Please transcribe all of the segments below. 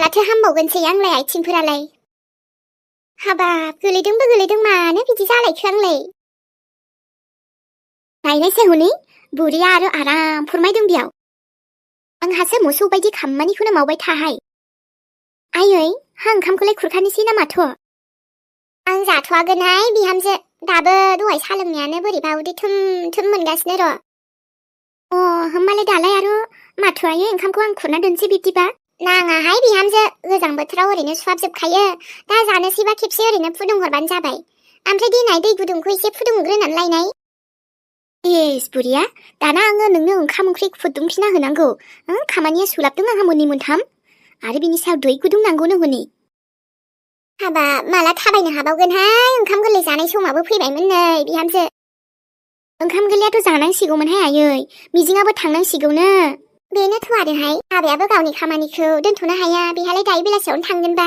मालाथो हामबावगोनसै आंलाय आथिंफोरालाय हाबाब गोलैदों मानो बिदि जालायखो आंलाय नायनायसाय हनै बुरिया आरो आराम फोरमायदों बेयाव आंहासो मोसौ बायदि खामानिखौनो मावबाय थाहाय आयै हा ओंखामखौलाय खुरखानोसै ना माथो आं जाथ'वागोनहाय बिहामजो दाबो दहाय सा लोंनायानो बोरैबा उदै थुम थुम मोनगासिनो र' होमबालाय दालाय आरो माथो आयै ओंखामखौ आं खुरना दोनसै बिब्दिबा नाङाहाय बिहामजो गोजां बोथोराव ओरैनो सुहाबजोबखायो दा जानोसैबा खेबसे ओरैनो फुदुंहरबानो जाबाय ओमफ्राय देनाय दै गुदुंखौ एसे फुदुंग्रोनानै लायनाय एस बुरिया दाना आङो नोंनो ओंखाम ओंख्रि फुदुंफिना होनांगौ खामानिया सुलाबदों आंहा मोननै मोनथाम आरो बिनि सायाव दै गुदुं नांगौनो हनै हाबा माला थाबायनो हाबावगोनहाय ओंखाम गोरलै जानाय समाबो फैबायमोन नै बिहामजो ओंखाम गोरलैयाथ' जानांसिगौमोनहाय आयै मिजिङाबो थांनांसिगौनो बेनोथ' आरोहाय हाबायाबो गावनि खामानिखौ दोनथ'नो हाया बेहालाय दायो बेलासियावनो थांगोनबा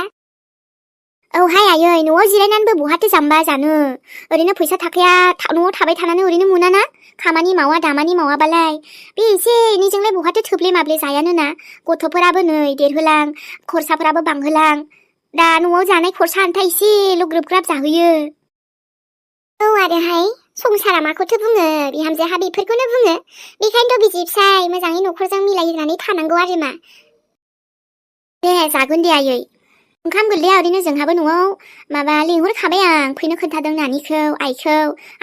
औहाय आयै न'आव जिरायनानैबो बहाथो जाम्बा जानो ओरैनो फैसा थाखाया न'आव थाबाय थानानै ओरैनो मोनाना खामानि मावा दामानि मावाबालाय बे एसे एनैजोंलाय बहाथो थोब्ले माब्ले जायानोना गथ'फोराबो नै देरहोलां खरसाफोराबो बांहोलां दा न'आव जानाय खरसा आन्था एसेल' ग्रोब ग्राब जाहोयो औ आरोहाय संसारा माखौथो बुङो बिहामजोहा बेफोरखौनो बुङो बेखायनोथ' बिसि फिसाय मोजाङै न'खरजों मिलायनानै थानांगौ आरो मा दे जागोन दे आयै ओंखाम गोरलैया ओरैनो जोंहाबो न'आव माबा लिंहरखाबाय आं फैनो खोन्थादों नानिखौ आइखौ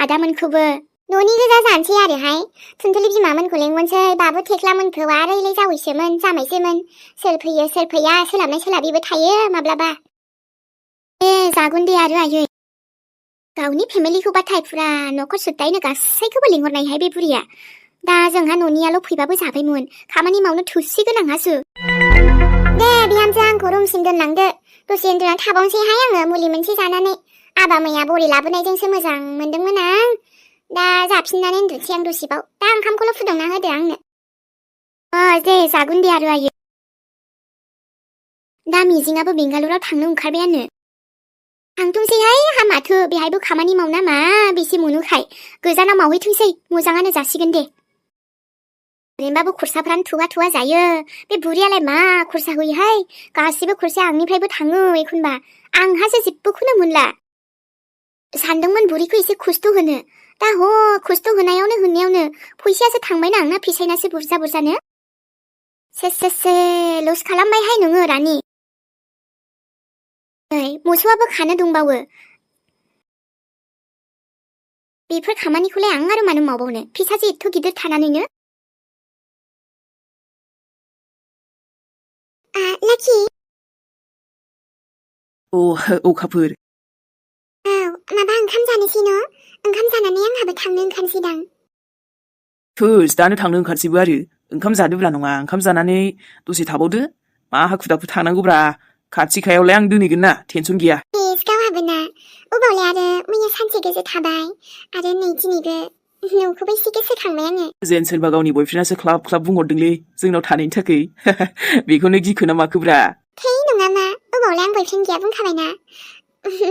आदामोनखौबो न'नि गोजा जानोसै आरोहाय थुनथुलि बिमामोनखौ लेंहरनोसै बाबु थेख्लामोनखौ आरैलाय जावैसोमोन जामायसोमोन सोर फैयो सोर फैया सोलाबनाय सोलाबिबो थायो माब्लाबा दे जागोन दे आरो आयै गावनि फेमिलिखौबाथाय फुरा न'खर सुद्दायनो गासैखौबो लिंहरनायहाय बे बुरिया दा जोंहा न'नियाल' फैबाबो जाबायमोन खामानि मावनो थुसिगोन आंहासो दे बिहामजो आंखौ रुमसिम दोनलांदो दसे उन्दुनानै थाबावनोसैहाय आङो मुलि मोनसे जानानै आबा मैया बरि लाबोनायजोंसो मोजां मोनदोंमोन आं दा जाफिननानै उन्दुनोसै आं दसेबाव दा ओंखामखौल' फुदुंना होदो आंनो दे जागोन दे आरो आयै दा मिजिङाबो बेंगालराव थांनो ओंखारबायानो थांथोंसैहाय हामाथो बेहायबो खामानि मावना मा बेसे मोनोखाय गोजानाव मावहैथोंसै मोजाङानो जासिगोन दे ओरैनोबाबो खरसाफ्रानो थोआ जायो बे बुरियालाय मा खरसा होयोहाय गासिबो खरसाया आंनिफ्रायबो थाङो एखनबा आंहासो जेबोखौनो मोनला सानदोंमोन बुरिखौ एसे खस्थ' होनो दा खस्थ' होनायावनो फैसायासो थांबायना आंना फैसायनासो बुरजानो से लस खालामबायहाय नोङो रानि मोसौआबो खानो दंबावो बेफोर खामानिखौलाय आं आरो मानो मावबावनो फैसासो एथ' गिदिर थानानैनो लाखि अखाफोर माबा ओंखाम जानोसै न' ओंखाम जानानै आंहाबो थांनो ओंखारसैदां दानो थांनो ओंखारसैबो आरो ओंखाम जादोब्ला नङा ओंखाम जानानै दसे थाबावदो मा हाखु दाखु थानांगौब्रा खाथिखायावलाय आं दोनहैगोन ना टेनसन गैया गावहाबो ना अबावलाय आरो मैया सानसे गोजो थाबाय आरो नै दिनैबो न'खौबो एसे गोसोखांबाय आङो जेन सोरबा गावनि बयफ्रेन्डासो ख्लाब बुंहरदोंलै जोंनाव थानायनि थाखाय बेखौनो गिखोना माखोब्रा थै नङा मा अबावलाय आं बयफ्रेन्ड गैया बुंखाबायना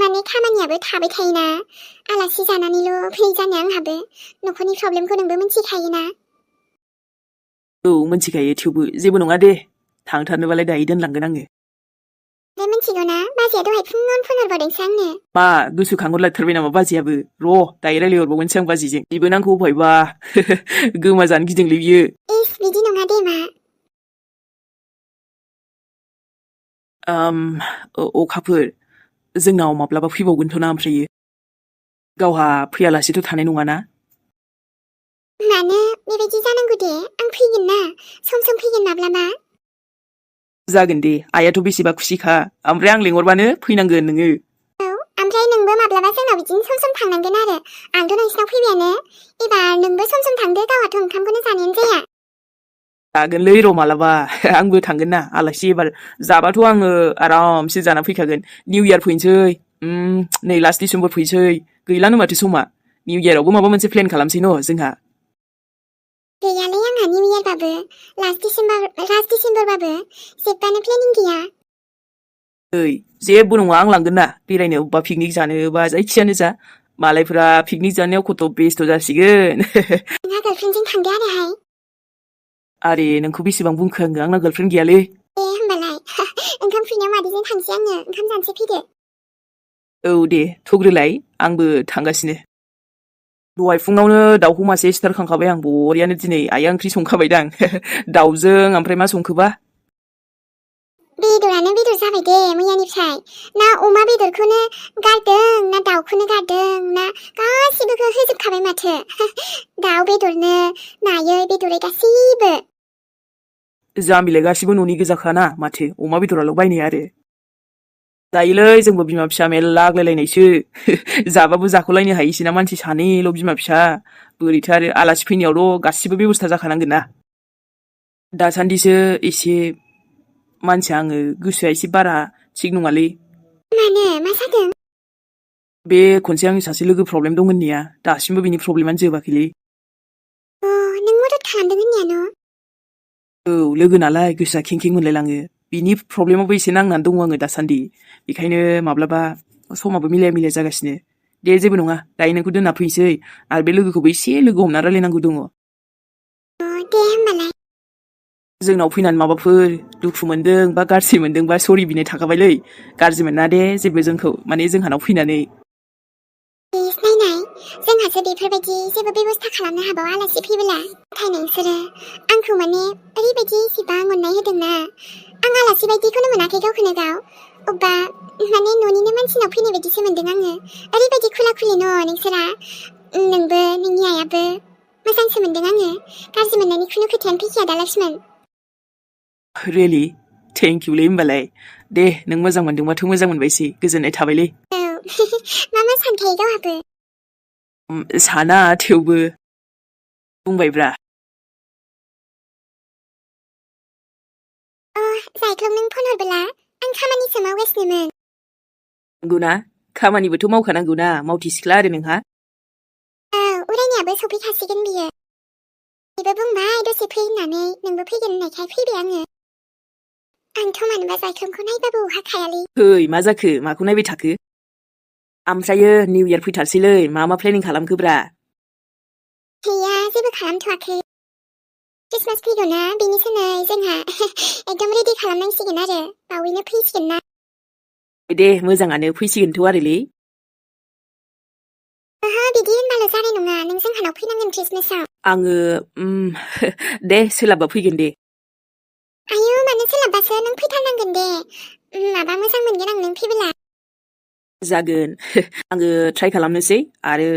माने खामानियाबो थाबाय थायोना आलासि जानानैल' फै जानो आंहाबो न'खरनि प्रब्लेमखौ नोंबो मिथिखायोना मिथिखायो थेवबो जेबो नङा दे थांथारनोबालाय दायो दोनलांगोन आङो मिथिगौना बाजैया दहाय फुङावनो फन हरबावदोंसो आंनो मा गोसोखांहरलायथारबाय नामा बाजैयाबो दायो रायलायहरबावगोनसै आं बाजैजों बिबोनांखौ अबहायबा गोमाजानो गिदोंलै बियो बिदि नङा दे मा अखाफोर जोंनाव माब्लाबा फैबावगोनथ' ना ओमफ्रायो गावहा फैयालासेथ' थानाय नङाना मानो बेबायदि जानांगौ दे आं फैगोन ना सम फैगोन माब्लाबा जागोन दे आइयाथ' बेसेबा खुसिखा ओमफ्राय आं लेंहरबानो फैनांगोन नोङो ओमफ्राय नोंबो माब्लाबा जोंनाव बिदिनो सम थांनांगोन आरो आंथ' नोंसिनाव फैबायानो एबार नोंबो सम थांदो गावहाथ' ओंखामखौनो जानायानो जाया जागोनलै र' मालाबा आंबो थांगोन ना आलासि एबार जाबाथ' आङो आरामसे जाना फैखागोन निउ इयार फैनोसै नै लास्ट डिसेम्बर फैसै गैलानो माथो समा निउ इयारावबो माबा मोनसे प्लेन खालामसै न' जोंहा गैयालै आंहा निउ इयारबाबो लास्ट डिसेम्बरबाबो जेबोआनो प्लेनिं गैया जेबो नङा आं लांगोन ना बेरायनो अबेबा पिकनिक जानो बा जायखियानो जा मालायफोरा पिकनिक जानायाव खथ' बेस्थ' जासिगोन नोंहा गार्लफ्रेन्डजों थांदो आरोहाय आरे नोंखौ बेसेबां बुंखो आङो आंना गार्लफ्रेन्ड गैयालै होमबालाय ओंखाम थांसै आङो ओंखाम जानोसै फैदो औ दे थुग्रोलाय आंबो थांगासिनो दहाय फुङावनो दाउखौ मासे सिथारखांखाबाय आं बरियानो दिनै आइया ओंख्रि संखाबायदां दाउजों ओमफ्राय मा संखोबा बेदरानो बेदर जाबाय दे मैयानिफ्राय ना अमा बेदरखौनो गारदों ना दाउखौनो गारदों ना गासिबोखौ होजोबखाबाय माथो दाउ बेदरनो नायै बेदरै गासिबो जाम्बिलाय गासिबो न'नि गोजाखाना माथो अमा बेदराल' बायनाय आरो जायोलै जोंबो बिमा फिसा मेल्ला आग्लायलायनायसो जाबाबो जाख'लायनो हायैसो ना मानसि सानैल' बिमा फिसा बोरैथो आरो आलासि फैनायावल' गासिबो बेबस्था जाखानांगोन ना दासान्दिसो एसे मानसिया आङो गोसोआ एसे बारा थिग नङालै मानो मा जादों बे खनसे आंनि सासे लोगो प्रब्लेम दं होननाया दासिमबो बिनि प्रब्लेमानो जोबाखैलै नों मदद खालामदों होननाया न' औ लोगो नालाय गोसोआ खेंखें मोनलायलाङो बिनि प्रब्लेमावबो एसे नांनानै दङ आङो दासान्दि बेखायनो माब्लाबा समाबो मिलाया जागासिनो दे जेबो नङा दायो नोंखौ दोनना फैसै आरो बे लोगोखौबो एसे लोगो हमना रायलायनांगौ दङ दे होमबालाय जोंनाव फैनानै माबाफोर दुखु मोनदों बा गाज्रि मोनदोंबा सरि बिनो थाखाबायलै गाज्रि मोना दे जेबो जोंखौ माने जोंहानाव फैनानै नायनाय जोंहासो बेफोरबायदि जेबो बेबस्था खालामनो हाबावा आलासि फैबोला नाथाय नोंसोरो आंखौ माने ओरैबायदि इसिबां अननाय होदोंना आं आलासि बायदिखौनो मोनाखै गावखौनो गाव अब्बा माने न'निनो मानसिनाव फैनाय बायदिसो मोनदों आङो ओरैबायदि खुला खुलि न' नोंसोरा नोंबो नोंनि आइयाबो मोजांसो मोनदों आङो गाज्रि मोननायनि खुनु खोथायानो फैखाया दालासिमोन रियेलि थेंक इउलै होमबालाय दे नों मोजां मोनदोंबाथ' मोजां मोनबायसै गोजोननाय थाबायलै औ मा सानखायो गावहाबो साना थेवबो बुंबायब्रा जायख्लं नों फन हरबोला आं खामानिसो मावगासिनोमोन नंगौना खामानिबोथ' मावखानांगौना मावथि सिख्ला आरो नोंहा उरायनायाबो सफैखासिगोन बियो बेबो बुंबाय दसे फै होननानै नोंबो फैगोन होननायखाय फैबाय आङो आंथ' मानोबा जायख्लंखौ नायबाबो हाखायालै फै मा जाखो माखौ नायबाय थाखो ओमफ्रायो निउ इयार फैथारसैलै मा प्लेनिं खालामखोब्रा गैया जेबो खालामथ'वाखै क्रिसमास फैगौना बेनि सोनै जोंहा एकदम रेडि खालामनांसिगोन आरो बावैनो फैसिगोन ना दे मोजाङानो फैसिगोनथ' आरोलै बिदि होनबाल' जानाय नङा नों जोंहानाव फैनांगोन क्रिसमासाव आङो दे सोलाबबा फैगोन दे आयौ मानो सोलाबबासो नों फैथारनांगोन दे माबा मोजां मोनगोन आं नों फैबोला जागोन आङो ट्राइ खालामनोसै आरो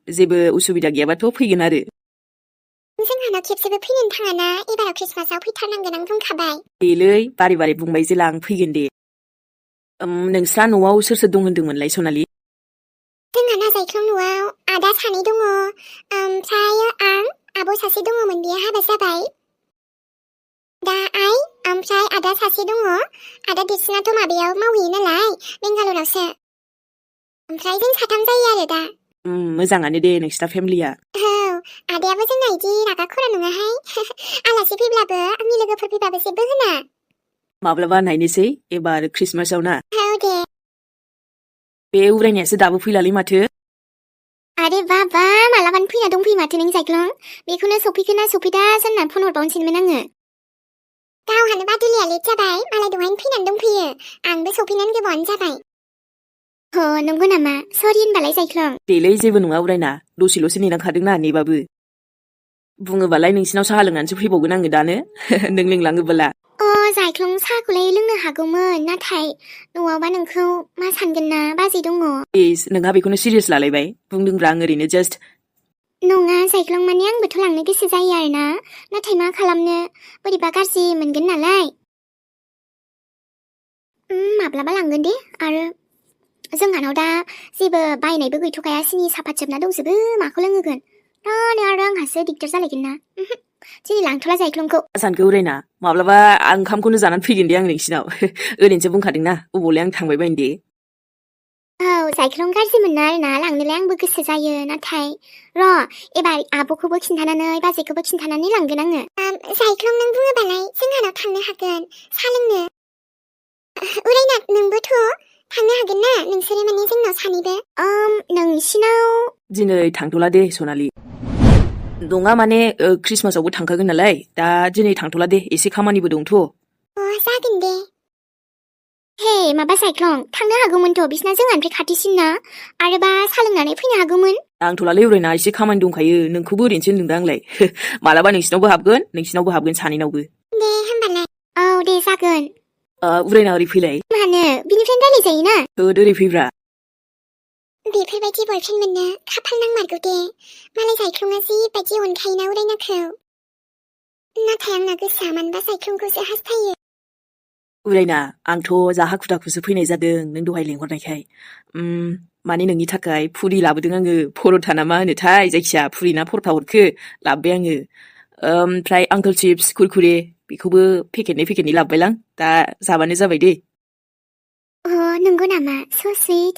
जेबो उसुबिदा गैयाबाथ' फैगोन आरो जोंहानाव खेबसेबो फैनोनो थाङाना एबाराव क्रिसमासाव फैथारनांगोन आं बुंखाबाय देलै बारे बुंबाय जेला आं फैगोन दे नोंस्रा न'आव सोर सोर दं होनदोंमोनलाय सनालि जोंहाना जायख्लं न'आव आदा सानै दङ ओमफ्राय आं आब' सासे दङमोन बियो हाबा जाबाय दा आइ ओमफ्राय आदा सासे दङ आदा देरसिनाथ' माबायाव मावहैयो नालाय बेंगालरावसो ओमफ्राय जों साथाम जायो आरो दा मोजाङानो दे नोंसिना फेमिलिया औ आदायाबो जोंना इदि रागा खरा नङाहाय आलासि फैब्लाबो आंनि लोगोफोर फैबाबो जेबो होना माब्लाबा नायनोसै एबार क्रिसमासाव ना औ दे बे उरायनायासो दाबो फैलालै माथो आरे बाबा मालाबानो फैना दंफैयो माथो नों जायख्लं बेखौनो सफैखोना सफैदा होननानै फन हरबावनोसैमोन आङो गावहानो बादुलिया लेट जाबाय मालाय दहायनो फैनानै दंफैयो आंबो सफैनानै गोबावानो जाबाय नंगौ नामा सरि होनबालाय जायख्लं देलै जेबो नङा उरायना दसेल'सो नेनांखादोंना नेबाबो बुङोबालाय नोंसिनाव साहा लोंनानैसो फैबावगोन आङो दानो नों लोंलाङोबोला जायख्लं साहाखौलाय लोंनो हागौमोन नाथाय न'आवबा नोंखौ मा सानगोन ना बाजै दङ नोंहा बेखौनो सिरियास लालायबाय बुंदोंब्रा आं ओरैनो जास्ट नङा जायख्लं माने आंबोथ' लांनो गोसो जायो आरोना नाथाय मा खालामनो बोरैबा गाज्रि मोनगोन नालाय माब्लाबा लांगोन दे आरो जोंहानाव दा जेबो बायनायबो गैथ'खाया सिनि सापात जोबना दंजोबो माखौ लोंहोगोन दानो आरो आंहासो दिगदार जालायगोन ना दिनै लांथ'ला जायख्लंखौ सानखौ उरायना माब्लाबा ओंखामखौनो जानानै फैगोन दे आं नोंसिनाव ओरैनोसो बुंखादोंना अबावलाय आं थांबाय बायनो दे जायख्लं गाज्रि मोना आरोना लांनोलाय आंबो गोसो जायो नाथाय र' एबार आब'खौबो खिन्थानानै बाजैखौबो खिन्थानानै लांगोन आङो जायख्लं नों बुङोबालाय जोंहानाव थांनो हागोन साहा लोंनो उरायना नोंबोथ' थांनो हागोन ना नोंसोरो माने जोंनाव सानैबो नोंसिनाव दिनै थांथ'ला दे सनालि नङा माने क्रिसमासावबो थांखागोन नालाय दा दिनै थांथ'ला दे एसे खामानिबो दंथ' जागोन दे हे माबा साइक्लं थांनो हागौमोनथ' बिसिना जोंहानिफ्राय खाथिसिनना आरोबा सा लोंनानै फैनो हागौमोन। नांथ'लालै उरायना एसे खामानि दंखायो नोंखौबो ओरैनोसो होनदोंदा आंलाय मालाबा नोंसिनावबो हाबगोन सानैनावबो। दे होमबालाय औ दे जागोन। उरायना ओरै फैलाय। मानो बिनिफ्रायनो रायलायजायोना। ओरै फैब्रा। बेफोरबायदि बयफ्रेन्ड मोननो खाफाल नांमारगौ दे मालाय साइक्लङा जिबायदि अनखायोना उरायनाखौ नाथाय आंना गोसोआ मानोबा साइक्लंखौसो हास्थायो। उरायना आंथ' जा हाखु दाखुसो फैनाय जादों नों दहाय लेंहरनायखाय माने नोंनि थाखाय फुरि लाबोदों आङो पर'था ना मा होनोथाय जायखिया फुरि ना पर'था हरखो लाबोबाय आङो ओमफ्राय आंकोल चिप्स कुरकुरे बेखौबो पेकेटनै लाबोबायलां दा जाबानो जाबाय दे। नंगौ नामा स' सुइट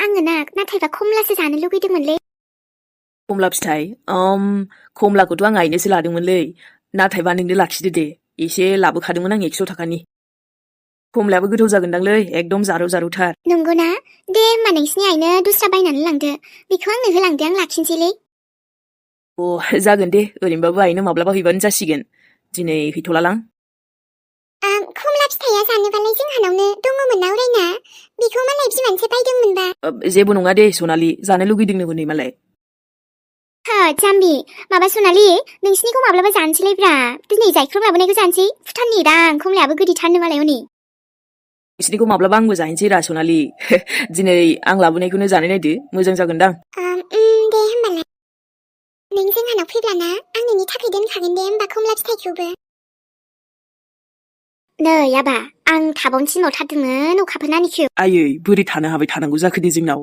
आङो नाथायबा खमलासो जानो लुगैदोंमोनलै। खमला फिथाइ खमलाखौथ' आं गायनोसो लादोंमोनलै नाथायबा नोंनो लाखिदो दे एसे लाबोखादोंमोन आं 100 थाखानि। खमलायाबो गोथाव जागोनदांलै एकदम जारौ-जारौथार। नंगौना दे होमबा नोंसिनि आइनो दस्रा बायनानै लांदो बेखौ आंनो होलांदो आं लाखिनोसैलै। जागोन दे ओरैनोबाबो आइनो माब्लाबा हैबानो जासिगोन दिनै हैथ'लालां। खमला फिथाइया जानोबालाय जोंहानावनो दङमोन ना उरायना बेखौ मालाय बिमानोसो बायदोंमोनबा। जेबो नङा दे सनालि जानो लुगैदोंनो हनै मालाय। जाम्बि माबा सनालि नोंसिनिखौ माब्लाबा जानोसैलायब्रा दिनै जायख्लं लाबोनायखौ जानोसै भुटाननि दां खमलायाबो गोदैथारनो मालाय हनै। नोंसिनिखौ माब्लाबा आंबो जाहैनोसै रा सनालि दिनै आं लाबोनायखौनो जानाय नायदो मोजां जागोनदां। दे होमबालाय नों जोंहानाव फैब्लाना आं नोंनि थाखाय दोनखागोन दे होमबा खमला फिथाइखौबो। नै आबा आं थाबावनो थिनहरथारदोंमोन अखाफोर नानिखौ। आयै बोरै थानो हाबाय थानांगौ जाखो दे जोंनाव।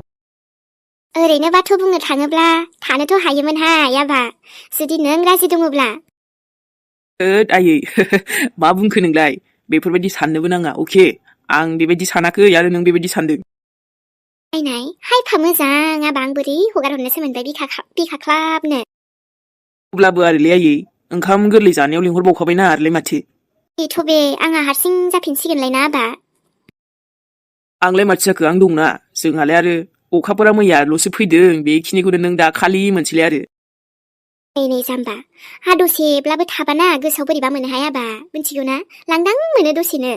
ओरैनोबाथ' बुंनो थाङोब्ला थानोथ' हायोमोनहाय आबा जुदि नों राजि दङब्ला। आयै मा बुंखो नोंलाय बेफोरबायदि साननोबो नाङा अके आं बेबायदि सानाखै आरो नों बेबायदि सानदों। नायनाय हायफा मोजां आबा आं बोरै हगार हरनोसो मोनबाय बिखाख्लाबनो। अब्लाबो आरोलै आयै ओंखाम गोरलै जानायाव लिंहरबावखाबायना आरोलाय माथो। बेथ' बे आंहा हारसिं जाफिनसिगोनलाय ना आबा। आंलाय माथो जाखो आं दंना जोंहालाय आरो अखाफोरा मैयाल'सो फैदों बेखिनिखौनो नों दा खालि मोनसेलाय आरो। नै जाम्बा हा दसेब्लाबो थाबाना गोसोआव बोरैबा मोनोहाय आबा मिथिगौ ना लांदां मोनो दसेनो।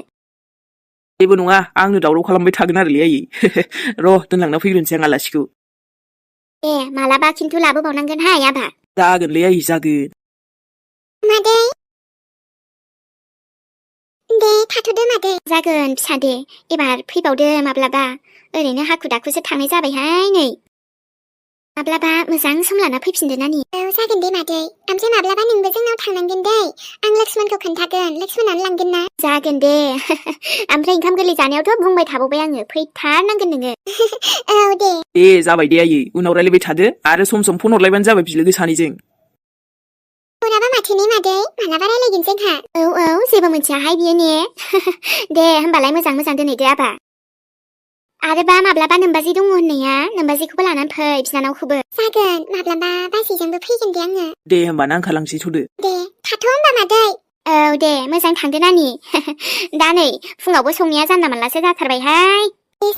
जेबो नङा आंनो दावराव खालामबाय थागोन आरोलै आयै र' दोनलांना फैग्रोनोसै आं आलासिखौ। मालाबा खिन्थु लाबोबावनांगोनहाय आबा। जागोनलै आयै जागोन। मादै दे थाथ'दो मादै। जागोन फिसा दे एबार फैबावदो माब्लाबा ओरैनो हाखु दाखुसो थांनाय जाबायहाय नै। माब्लाबा मोजां सम लाना फैफिनदो नानि। जागोन दे मादै ओमफ्राय माब्लाबा नोंबो जोंनाव थांनांगोन दै आं लक्ष्मणखौ खोन्थागोन लक्ष्मणानो लांगोन ना। जागोन दे ओमफ्राय ओंखाम गोरलै जानायावथ' बुंबाय थाबावबाय आङो फैथारनांगोन नोङो। औ दे जाबाय दे आयै उनाव रायलायबाय थादो आरो सम सम फन हरलायबानो जाबाय बिलोगो सानैजों। फनाबा माथो ने मादै मालाबा रायलायगोन जोंहा। औ जेबो मोनथियाहाय बियो ने दे होमबालाय मोजां दोनहैदो आबा। आरोबा माब्लाबा नोमबाजै दङ होननाया नोमबाजैखौबो लानानै फै बिनानावखौबो। जागोन माब्लाबा बाजैजोंबो फैगोन दे आङो। दे होमबा ना ओंखारलांसै थ'दो। दे थाथ' होमबा मादै। औ दे मोजां थांदो नानि दा नै फुङावबो संनाया जानला मानलासो जाथारबायहाय।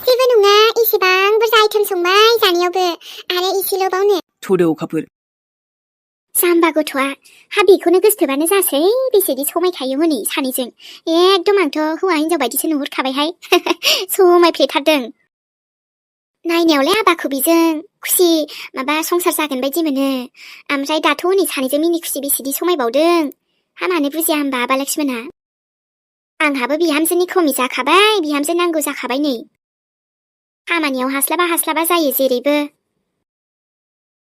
जेबो नङा एसेबां बुरजा आइटेम संबाय जानायावबो आरो एसेल'बावनो। थ'दो अखाफोर। जाम्बा गथ'आ हा बेखौनो गोसोथोबानो जासै बेसेदि समायखायो हनै सानैजों एकदम आंथ' हौवा हिनजाव बायदिसो नुहुरखाबायहाय समायफ्लेथारदों। नायनायावलाय आबाखौ बेजों खुसि माबा संसार जागोन बायदि मोनो ओमफ्राय दाथ' हनै सानैजों मिनि खुसि बेसेदि समायबावदों हा मानो बुजिया होमबा आबा लक्ष्मणा। आंहाबो बिहामजोनि खमि जाखाबाय बिहामजो नांगौ जाखाबाय नै खामानियाव हास्लाबा जायो जेरैबो।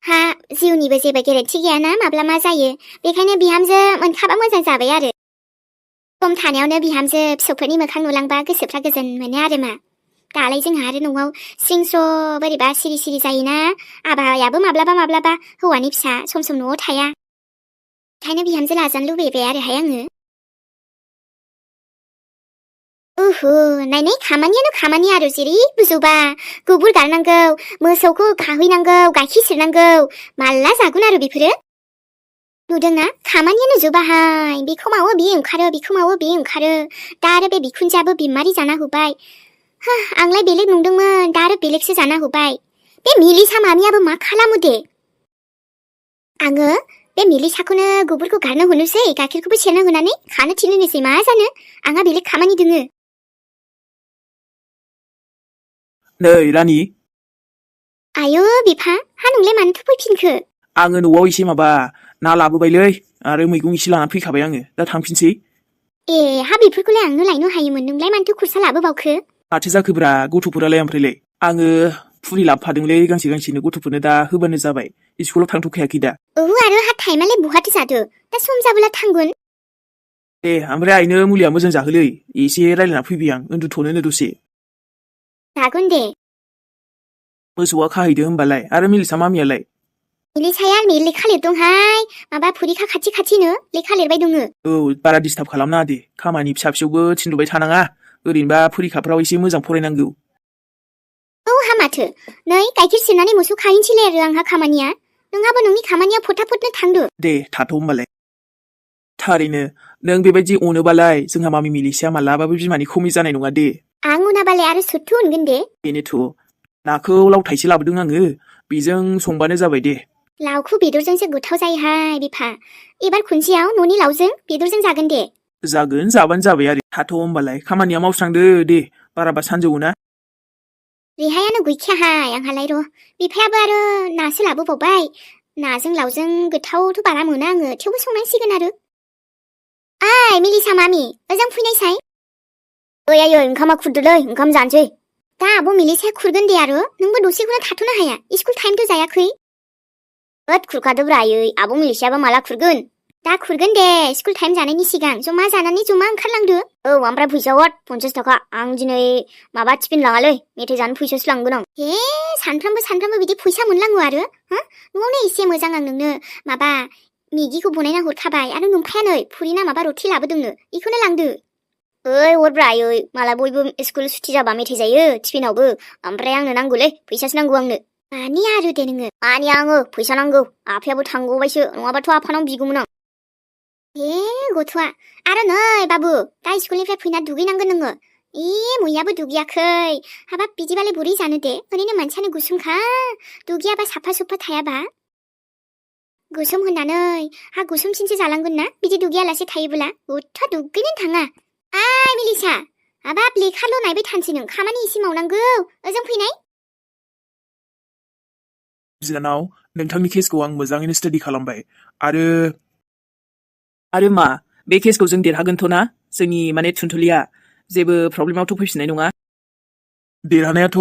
हा जिउनिबो जेबो गेरेन्थि गैयाना माब्ला मा जायो बेखायनो बिहामजो मोनखाबा मोजां जाबाय आरो। सम थानायावनो बिहामजो फिसौफोरनि मोखां नुलांबा गोसोफ्रा गोजोन मोनो आरो मा। दालाय जोंहा आरो न'आव स्रिं स्र' बोरैबा सिरि सिरि जायोना आबायाबो माब्लाबा हौवानि फिसा सम न'आव थाया ओंखायनो बिहामजो लाजानो लुबैबाय आरोहाय आङो। नायनाय खामानियानो खामानि आरो जेरैबो जोबा गोबोर गारनांगौ मोसौखौ खाहैनांगौ गाइखेर सेरनांगौ माला जागोन आरो बेफोरो नुदोंना खामानियानो जोबाहाय बेखौ मावो बे ओंखारो बेखौ मावो बे ओंखारो दा आरो बे बिखुनजोआबो बिमारि जाना होबाय आंलाय बेलेग नंदोंमोन दा आरो बेलेगसो जाना होबाय। बे मिलिसा मामियाबो मा खालामो दे आङो बे मिलिसाखौनो गोबोरखौ गारनो होनोसै गाइखेरखौबो सेरनो होनानै खानो थिननोसै मा जानो आंहा बेलेग खामानि दोङो। नै रानि आयो बिफा हा नोंलाय मानो फैफिनखो आङो न'आव एसे माबा ना लाबोबायलै आरो मैगं एसे लाना फैखाबाय आङो दा थांफिनसै ए हा बेफोरखौलाय आंनो लायनो हायोमोन नोंलाय मानोथो खुरसा लाबोबावखो माथो जाखोब्रा गथ'फोरालाय ओमफ्रायलाय आङो फुरि लाबोफादोंलै गांसेनो गथ'फोरनो दा होबानो जाबाय स्कुलाव थांथ'खायाखै दा आरो हा टाइमालाय बहाथो जादो दा सम जाबोला थांगोन दे ओमफ्राय आइनो मुलिया मोजां जाहोलै एसे रायलायना फैबाय आं उन्दुथ'नोनो दसे जागोन दे मोसौआ खाहैदो होमबालाय आरो मिलिसा मामियालाय मिलिसाया लेखा लिरदोंहाय माबा फरिखा खाथिनो लेखा लिरबाय दङो औ बारा डिस्टार्ब खालामनाङा दे खामानि फिसा फिसौबो थिनलुबाय थानाङा ओरैनोबा फरिखाफ्राव एसे मोजां फरायनांगौ हा माथो नै गाइखेर सेरनानै मोसौ खाहैनोसैलाय आरो आंहा खामानिया नोंहाबो नोंनि खामानिया फटाफटनो थांदो दे थाथ' होमबालाय थारैनो नों बेबायदि अनोबालाय जोंहा मामि मिलिसाया मालाबाबो बिमानि खमि जानाय नङा दे आं उनाबालाय आरो सोरथो उनगोन दे बेनोथ' नाखौ लाव थाइसे लाबोदों आङो बेजों संबानो जाबाय दे लावखौ बेदरजोंसो गोथाव जायोहाय बिफा एबार खनसेयाव न'नि लावजों बेदरजों जागोन दे जागोन जाबानो जाबाय आरो थाथ' होमबालाय खामानिया मावस्रांदो दे बाराबा सानजौना रेहायानो गैखायाहाय आंहालाय र' बिफायाबो आरो नासो लाबोबावबाय नाजों लावजों गोथावथ' बारा मोना आङो थेवबो संनांसिगोन आरो ओइ मिलिसा मामि ओजों फैनायसाय आयै ओंखामा खुरदोलै ओंखाम जानोसै दा आब' मिलिसाया खुरगोन दे आरो नोंबो दसेखौनो थाथ'नो हाया स्कुल टाइमथ' जायाखै होद खुरखादोब्रा आयै आब' मिलिसायाबा माला खुरगोन दा खुरगोन दे स्कुल टाइम जानायनि सिगां जमा जानानै जमा ओंखारलांदो औ ओमफ्राय फैसा हर 50 थाखा आं दिनै माबा टिफिन लाङालै मेथाइ जानो फैसासो लांगोन आं हे सानफ्रामबो बिदि फैसा मोनलाङो आरो न'आवनो एसे मोजां आं नोंनो माबा मेगिखौ बनायना हरखाबाय आरो नोमफाया नै फुरिना माबा रथि लाबोदोंनो बेखौनो लांदो ओइ हरब्रा आयै माला बयबो स्कुल सुथि जाबा मेथाइ जायो टिफिनावबो ओमफ्राय आंनो नांगौलै फैसासो नांगौ आंनो मानि आरो दे नोङो मानि आङो फैसा नांगौ आफायाबो थांगौबायसो नङाबाथ' आफानाव बिगौमोन आं हे गथ'आ आरो नै बाबु दा स्कुलनिफ्राय फैना दुगैनांगोन नोङो मैयाबो दुगैयाखै हाबाब बिदिबालाय बोरै जानो दे ओरैनो मानसियानो गुसुमखा दुगैयाबा साफा सुफा थायाबा गुसुम होननानै हा गुसुमसिनसो जालांगोन ना बिदि दुगैयालासे थायोब्ला गथ'आ दुगैनो थाङा आइ मिलिसा हाबाब लेखाल' नायबाय थानोसै नों खामानि एसे मावनांगौ ओजों फैनाय बिनानाव नोंथांनि केसखौ आं मोजाङैनो स्टाडि खालामबाय आरो मा बे केसखौ जों देरहागोनथ' ना जोंनि माने थुनथुलिया जेबो प्रब्लेमावथ' फैफिननाय नङा देरहानायाथ'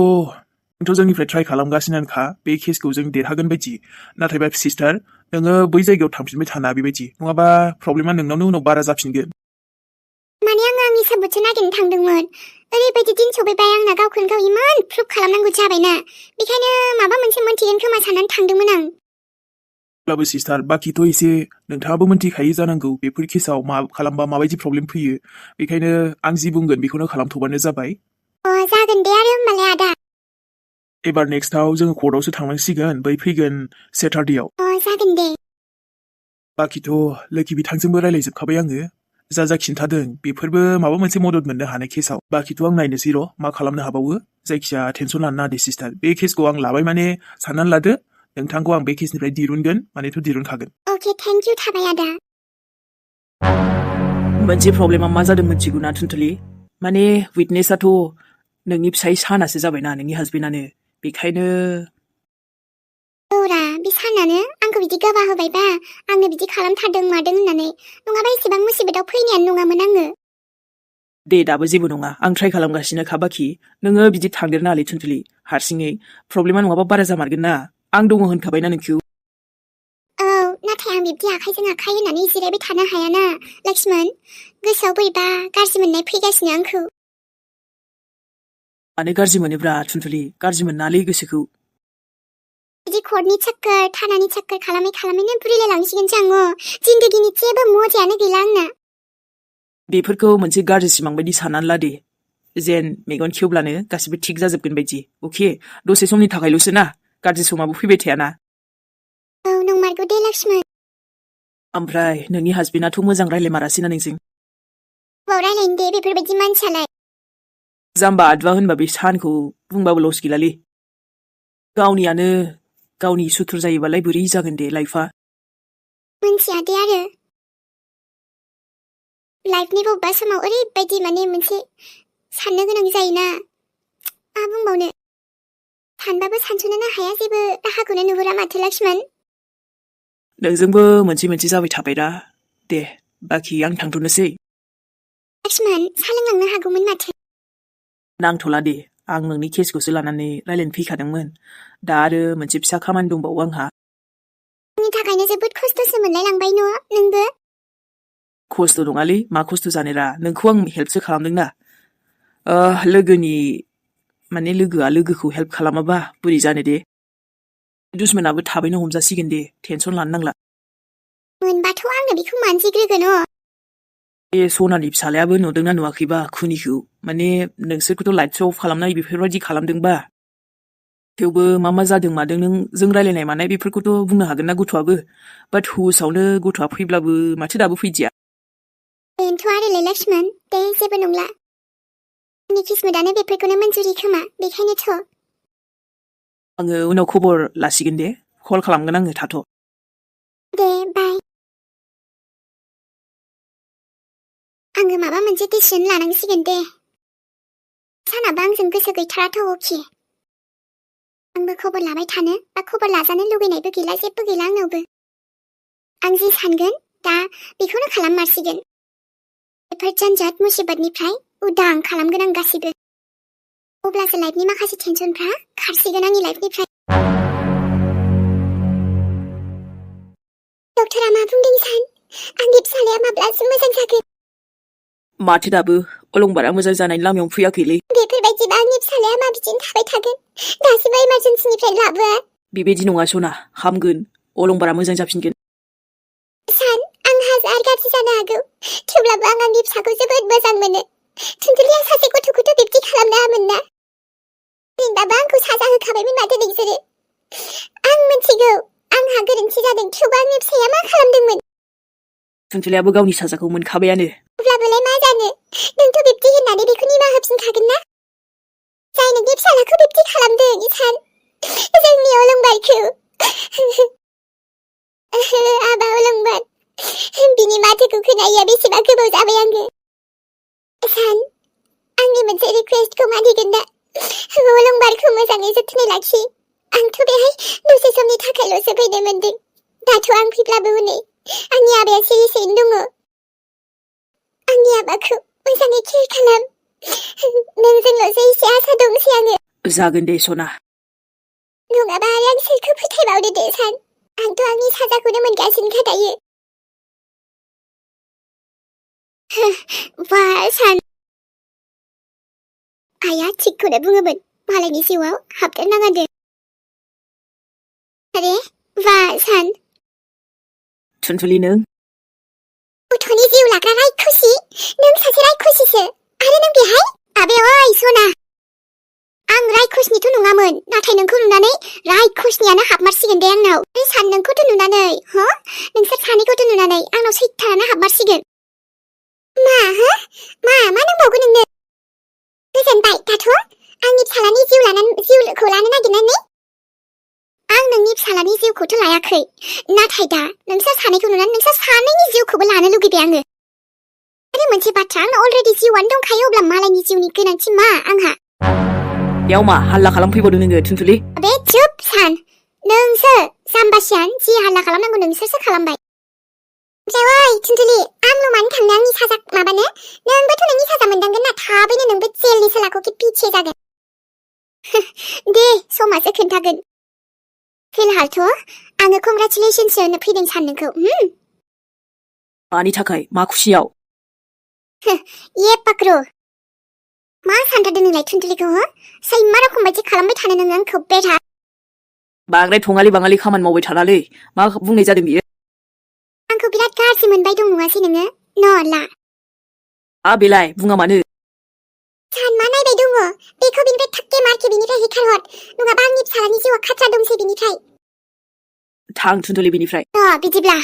जोंनिफ्राय ट्राइ खालामगासिनोखा बे केसखौ जों देरहागोन बायदि नाथायबा सिस्टार नोङो बै जायगायाव थांफिनबाय थाना बेबायदि नङाबा प्रब्लेमा नोंनावनो उनाव बारा जाफिनगोन माने आङो आंनि साबजेक्टसो नागिरनो थांदोंमोन ओरैबायदि दिन सफैबाय आंना गावखौनो गाव इमान प्रुभ खालामनांगौ जाबायना बेखायनो माबा मोनसे मोनथिगोन खोमा साननानै थांदोंमोन आं अब्लाबो सिस्टार बाखिथ' एसे नोंथाङाबो मोनथिखायो जानांगौ बेफोर केसाव मा खालामबा माबायदि प्रब्लेम फैयो बेखायनो आं जि बुंगोन बेखौनो खालामथ'बानो जाबाय जागोन दे आरो होमबालाय आदा एबार नेक्स्टआव जोङो कर्टआवसो थांनांसिगोन बै फैगोन सेटारडेआव जागोन दे बाखिथ' लोखि बिथांजोंबो रायलायजोबखाबाय आङो जा खिन्थादों बेफोरबो माबा मोनसे मदद मोननो हानाय केसाव बाखिथ' आं नायनोसै र' मा खालामनो हाबावो जायखिया टेनसन लानो नाङा दे सिस्टार बे केसखौ आं लाबाय माने साननानै लादो नोंथांखौ आं बे केसनिफ्राय दिरुनगोन मानेथ' दिरुनखागोन अके थेंक इउ थाबाय आदा मोनसे प्रब्लेमा मा जादों मिथिगौ ना थुनथुलि माने उइटनेसआथ' नोंनि फिसाय सानासो जाबायना नोंनि हासबेन्डआनो बेखायनो औरा बे सानानो आंखौ बिदि गोबा होबायबा आंनो बिदि खालामथारदों मादों होननानै नङाबा एसेबां मुसिबतआव फैनायानो नङामोन आङो दे दाबो जेबो नङा आं ट्राइ खालामगासिनोखा बाखि नोङो बिदि थांदेरनाङालै थुनथुलि हारसिङै प्रब्लेमा नङाबा बारा जामारगोन ना आं दङ होनखाबायना नोंखौ नाथाय आं बिब्दि आखाइजों आखाइ होनानै जिरायबाय थानो हायाना लक्ष्मण गोसोआव बोरैबा गाज्रि मोननाय फैगासिनो आंखौ मानो गाज्रि मोनोब्रा थुनथुलि गाज्रि मोननालै गोसोखौ बिदि कर्टनि चक्कर थानानि चक्कर खालामैनो बुरिलायलांसिगोनसो आङो जिन्दगिनि जेबो मजायानो गैला आंना बेफोरखौ मोनसे गाज्रि सिमां बायदि साननानै ला दे जेन मेगन खेवब्लानो गासिबो थिग जाजोबगोन बायदि अके दसे समनि थाखायल'सो ना गाज्रि समाबो फैबाय थायाना औ नंमारगौ दे लक्ष्मण ओमफ्राय नोंनि हासबेन्डआथ' मोजां रायलायमारासैना नोंजों बाव रायलायनो दे बेफोरबायदि मानसियालाय जाम्बा आदबा होनबा बे सानखौ बुंबाबो लस गैलालै गावनियानो गावनि सुथुर जायोबालाय बोरै जागोन दे लाइफआ मोनथिया दे आरो लाइफनि बबेबा समाव ओरैबायदि माने मोनसे साननो गोनां जायोना मा बुंबावनो सानबाबो सानस'नोनो हाया जेबो राहाखौनो नुहुरा माथो लक्ष्मण नोंजोंबो मोनसे जाबाय थाबायरा दे बाखि आं थांथ'नोसै लक्ष्मण सा लोंलांनो हागौमोन माथो नांथ'ला दे आं नोंनि केसखौसो लानानै रायलायनो फैखादोंमोन दा आरो मोनसे फिसा खामानि दंबावो आंहा आंनि थाखायनो जोबोद खस्थ'सो मोनलायलांबाय न' नोंबो खस्थ' नङालै मा खस्थ' जानोरा नोंखौ आं हेल्पसो खालामदोंना लोगोनि माने लोगोआ लोगोखौ हेल्प खालामाबा बोरै जानो दे दुश्मनाबो थाबैनो हमजासिगोन दे टेनसन लानो नांला मोनबाथ' आंनो बेखौ मानजिग्रोगोन बे सनानि फिसालायाबो नुदोंना नुवाखैबा खुनिखौ माने नोंसोरखौथ' लाइट अफ खालामनाय बेफोरबायदि खालामदोंबा थेवबो मा जादों मादों नों जों रायलायनाय मानाय बेफोरखौथ' बुंनो हागोन ना गथ'आबो बाट हुसावनो गथ'आ फैब्लाबो माथो दाबो फैदिया बेनोथ' आरोलै लक्ष्मण दे जेबो नंला आंनि किस्मतआनो बेफोरखौनो मोनजुरि खोमा बेखायनोथ' आङो उनाव खबर लासिगोन दे कल खालामगोन आङो थाथ' दे बाय आङो माबा मोनसे डिसिसन लानांसिगोन दे सानाबा आंजों गोसो गैथाराथ' अके आंबो खबर लाबाय थानो बा खबर लाजानो लुगैनायबो गैला जेबो गैला आंनावबो आं जि सानगोन दा बेखौनो खालाममारसिगोन बेफोर जानजात मुसिबतनिफ्राय उदां खालामगोन आं गासिबो अब्लासो लाइफनि माखासे टेनसनफ्रा खारसिगोन आंनि लाइफनिफ्राय डक्टरा मा बुंदों सान आंनि फिसालाया माब्लासो मोजां जागोन माथो दाबो अलंबारा मोजां जानायनि लामायाव फैयाखैलै बेफोरबायदिबा आंनि फिसालाया मा बिदिनो थाबाय थागोन दासिमबो इमारजेन्सिनिफ्राय लाबोआ बेबायदि नङा सना हामगोन अलंबारा मोजां जाफिनगोन सान आं हाजार गाज्रि जानो हागौ थेवब्लाबो आं आंनि फिसाखौ जोबोद मोजां मोनो थुनथुलिया सासे गथ'खौथ' बिब्दि खालामनो हामोन ना जेनबाबो आंखौ साजा होखाबायमोन माथो नोंसोरो आं मिथिगौ आंहा गोरोन्थि जादों थेवबो आंनि फिसाया मा खालामदोंमोन थुनथुलियाबो गावनि साजाखौ मोनखाबायानो अब्लाबोलाय मा जानो नोंथ' बिब्दि होननानै बेखौ निमाहा होफिनखागोन ना जाय नोंनि फिसालाखौ बिब्दि खालामदों इसान जोंनि अलंबारखौ आबा अलंबार बिनि माथोखौ खोनायैया बेसेबा गोबाव जाबाय आङो सान आंनि मोनसे रिकुवेस्टखौ मानिगोन ना अलंबारखौ मोजाङै जोथोनै लाखि आंथ' बेहाय दसे समनि थाखायल'सो फैनो मोनदों दाथ' आं फैब्लाबो हनै आंनि आबाया सिरियैनो दङ आंनि आबाखौ मोजाङै केयार खालाम नोंजोंल'सो एसे आसा दंसै आङो जागोन दे सना नङाबा आरो आं सोरखौ फोथायबावनो दे सान आंथ' आंनि साजाखौनो मोनगासिनोखा दायो बा सान आइया थिगखौनो बुङोमोन मालायनि जिउआव हाबदेरनाङा दे आरे बा सान थुनथुलि नों गथ'नि जिउ लाग्रा रायखुसि नों सासे रायखुसिसो आरो नों बेहाय आबे ओइ सना आं रायखुसनिथ' नङामोन नाथाय नोंखौ नुनानै रायखुसनियानो हाबमारसिगोन दे आंनाव बे सान नोंखौथ' नुनानै नोंसोर सानैखौथ' नुनानै आंनाव सैतानानो हाबमारसिगोन मा नांबावगौ नोंनो गोजोनबाय दाथ' आंनि फिसालानि जिउखौ लानो नागिरनानै आं नोंनि फिसालानि जिउखौथ' लायाखै नाथाय दा नोंसोर सानैखौ नुनानै नोंसोर सानैनि जिउखौबो लानो लुगैबाय आङो आरो मोनसे बाथ्रा आंनाव अलरेडि जिउआनो दंखायो अब्ला मालायनि जिउनि गोनांथि मा आंहा बेयाव मा हाल्ला खालामफैबावदों नोङो थुनथुलि बे चुप सान नोंसो जाम्बासियान जि हाल्ला खालामनांगौ नोंसोरसो खालामबाय ओमफ्राय ओइ थुनथुलि आंल' मानो थांनो आंनि साजा माबानो नोंबोथ' नोंनि साजा मोनदांगोन ना थाबैनो नोंबो जेलनि सोलाखौ पिछे जागोन दे समासो खोन्थागोन फिलहालथ' आङो कंग्रेचुलेसनसो होनो फैदों सान नोंखौ मानि थाखाय मा खुसियाव ये पक्रो मा सानथारदों नोंलाय थुनथुलिखौ सैमा रखम बायदि खालामबाय थानो नोङो आंखौ बेरा बांद्राय थङालि बाङालि खामानि मावबाय थानालै मा बुंनाय जादों बियो आंखौ बिराद गाज्रि मोनबाय दं नङासै नोङो न'ला बेलाय बुङा मानो सान मा नायबाय दङ बेखौ बिनिफ्राय थाक्के मारके बिनिफ्राय होखारहर नङाबा आंनि फिसालानि जिउआ खाथ्रा दंसै बिनिफ्राय थां थुनथुलि बिनिफ्राय बिदिब्ला